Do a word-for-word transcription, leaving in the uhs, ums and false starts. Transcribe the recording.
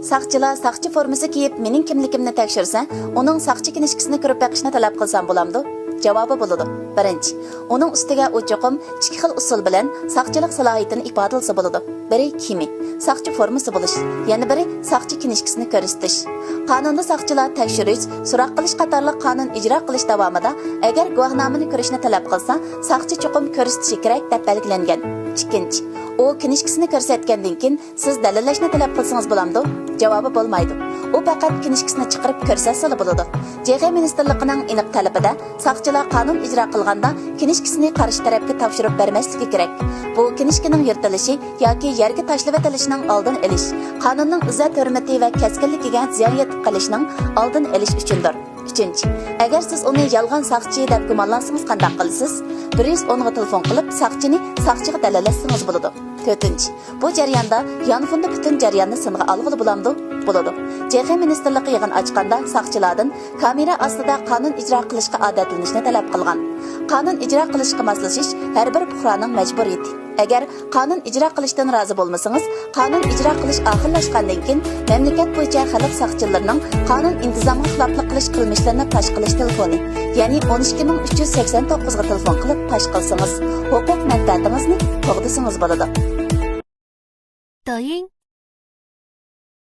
ساقچىلار ساقچى فورمىسى كىيىپ مېنىڭ كىملىكىمنى تەكشۈرسە، ئۇنىڭ ساقچى كىنىشكىسىنى كۆرۈپ بېقىشنى تەلەپ قىلسام بولامدۇ؟ جاۋابى بولىدۇ. بىرىنچى، ئۇنىڭ ئۈستىگە ئۇ چوقۇم ئىككى خىل ئۇسۇل بىلەن ساقچىلىق سالاھىيىتىنى ئىپادىلىسە بولىدۇ. بىرى كىيىمى، ساقچى فورمىسى بولۇش، يەنە بىرى ساقچى كىنىشكىسىنى كۆرسىتىش. قانۇندا ساقچىلار تەكشۈرۈش، سوراق قىلىش قاتارلىق قانۇن ئىجرا قىلىش داۋامىدا ئەگەر گۇۋاھنامىنى كۆرۈشنى تەلەپ قىلسا، ساقچى چوقۇم كۆرسىتىشى كېرەك دەپ بەلگىلەنگەن. ئىككىنچى، ئۇ كىنىشكىسىنى كۆرسەتكەندىن كېيىن، سىز دەلىللەشنى تەلەپ قىلسىڭىز بولامدۇ؟ جاۋابى بولمايدۇ. ئۇ پەقەت كىنىشكىسىنى چىقىرىپ كۆرسەتسىلا بولىدۇ. جېخې مىنىستىرلىقىنىڭ ئېنىق تەلىپىدە، ساقچىلار قانۇن ئىجرا قىلغاندا كىنىشكىسىنى قارشى تەرەپكە تاپشۇرۇپ بەرمەسلىكى كېرەك. بۇ كىنىشكىنىڭ يىرتىلىشى ياكى يەرگە تاشلىۋېتىلىشىنىڭ ئالدىنى ئېلىش، قانۇننىڭ ئىززەت-ھۆرمىتى ۋە كەسكىنلىكىگە زىيان يېتىپ قېلىشنىڭ ئالدىنى ئېلىش ئۈچۈندۇر. ئۈچىنچى، ئەگەر سىز ئۇنى يالغان ساقچى دەپ گۇمانلانسىڭىز قانداق قىلىسىز؟ بىر يۈز ئونغا تېلېفون قىلىپ، ساقچىنى ساقچىغا دەلىللەتسىڭىز بولىدۇ. تۆتىنچى، بۇ جەرياندا يانفوندا پۈتۈن جەرياننى سىنغا ئالغىلى بولامدۇ؟ بولىدۇ. جېخې مىنىستىرلىقى يىغىن ئاچقاندا ساقچىلاردىن كامېرا ئاستىدا قانۇن ئىجرا قىلىشقا ئادەتلىنىشنى تەلەپ قىلغان. قانۇن ئىجرا قىلىشقا ماسلىشىش ھەر بىر پۇقرانىڭ مەجبۇرىيىتى. ئەگەر قانۇن ئىجرا قىلىشتىن رازى بولمىسىڭىز، قانۇن ئىجرا قىلىش ئاخىرلاشقاندىن كېيىن مەملىكەت بويىچە خەلق ساقچىلىرىنىڭ قانۇن ئىنتىزامغا خىلاپلىق قىلىش قىلمىشلىرىنى پاش قىلىش تېلېفونى، يەنى ئون ئىككى مىڭ ئۈچ يۈز سەكسەن توققۇزغا تېلېفون قىلىپ پاش قىلسىڭىز، ھوقۇق مەنپەئەتىڭىزنى قوغدىسىڭىز بولىدۇ. 抖音